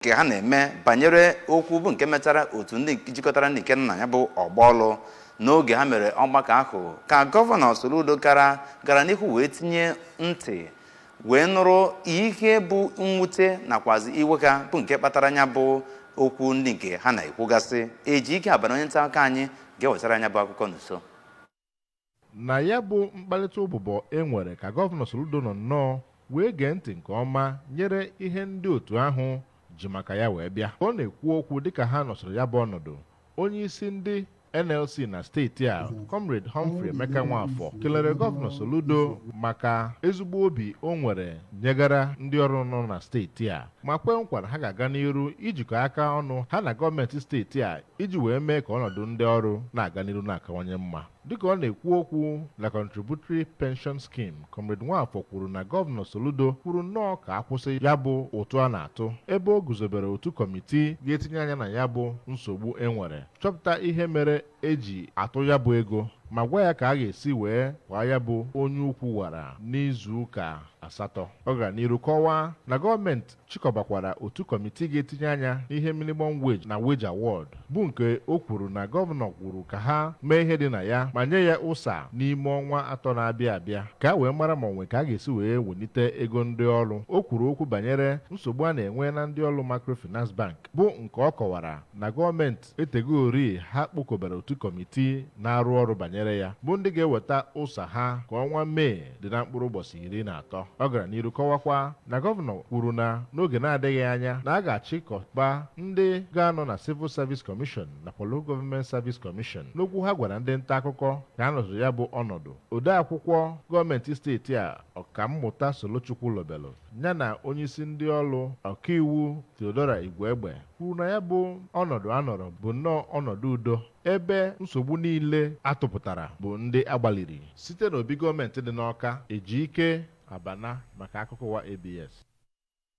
Nke ha na-eme banyere okwu bụ nke metara otu ndị jikọtara ndị nke nna ya bụ ọgbọọlụ. N'oge ha mere ọgbakọ ahụ ka Gọvanọ Soludo gara n'ihu wee tinye ntị wee nụrụ ihe bụ mwute nakwazi iwe ha, bụ nke kpatara ya bụ okwu ndị nke ha na-ekwugasị. Eji ike abana onye nta akụkọ anyị ga-ewetara anya bụ akụkọ n'uso. Na ya bụ mkparịta ụbụbọ e nwere ka Gọvanọ Soludo nọ nnọọ wee gee ntị nke ọma nyere ihe ndị otu ahụ ji maka ya wee bịa. Ka ọ na-ekwu okwu dịka ha nọsịrị ya bụ ọnọdụ, onye isi ndị NLC na steeti a, Comrade Humphrey Emeka Nwafọ, kelere Gọvanọ Soludo maka ezigbo obi o nwere nyegara ndị ọrụ nọ na steeti a, ma kwee nkwa na ha ga-aga n'iru ijikọ aka ọnụ ha na gọọmenti steeti a iji wee mee ka ọnọdụ ndị ọrụ na-aga n'iru na-akawanye mma. Dịka ọ na-ekwu okwu na Contributory Pension Scheme, Comrade Nwafọ kwuru na Gọvanọ Soludo kwuru nnọọ ka akwụsị ya bụ ụtụ a na-atụ, ebe o guzobere otu kọmitii ga-etinye anya na ya bụ nsogbu e nwere, chọpụta ihe mere eji atụ ya bụ ego, ma gwa ya ka a ga-esi wee kwaa ya bụ onye ukwu wara n'izu ụka 8. Ọ gara n'iru kọwaa na gọọmenti chịkọbakwara otu kọmitii ga-etinye anya n'ihe minimum wage na wage award, bụ nke o kwuru na gọvanọ kwuru ka ha mee ihe dị na ya ma nye ya ụsa n'ime ọnwa 3 na-abịa abịa, ka a wee mara ma onwe ka a ga-esi wee welite ego ndị ọrụ. O kwuru okwu banyere nsogbu a na-enwe na ndị ọrụ Microfinance Bank, bụ nke ọ kọwara na gọọmenti etegori ha kpokọbara otu kọmitii na-arụ ọrụ banyere ya, bụ ndị ga-eweta ụsa ha ka ọnwa Mee dị na mkpụrụ ụbọchị 13. Ọ gara n'iru kọwakwa na gọvanọ kwuru na n'oge na-adịghị anya na a ga-achịkọba ndị ga-anọ na Civil Service Commission nakwa Local Government Service Commission. N'okwu ha gwara ndị nta akụkọ ka a nọzụ ya bụ ọnọdụ, ode akwụkwọ gọọmenti steeti a, Ọkammụta Solochukwu Lobelu, ya na onyeisi ndị ọrụ, Ọkaiwu Theodora Igwegbe, kwuru na ya bụ ọnọdụ anọrọ bụ nnọọ ọnọdụ udo, ebe nsogbu niile atụpụtara bụ ndị agbaliri. Site n'obi gọọmenti dị n'Ọka, Ejike Abana maka akụkọ ụwa ABS.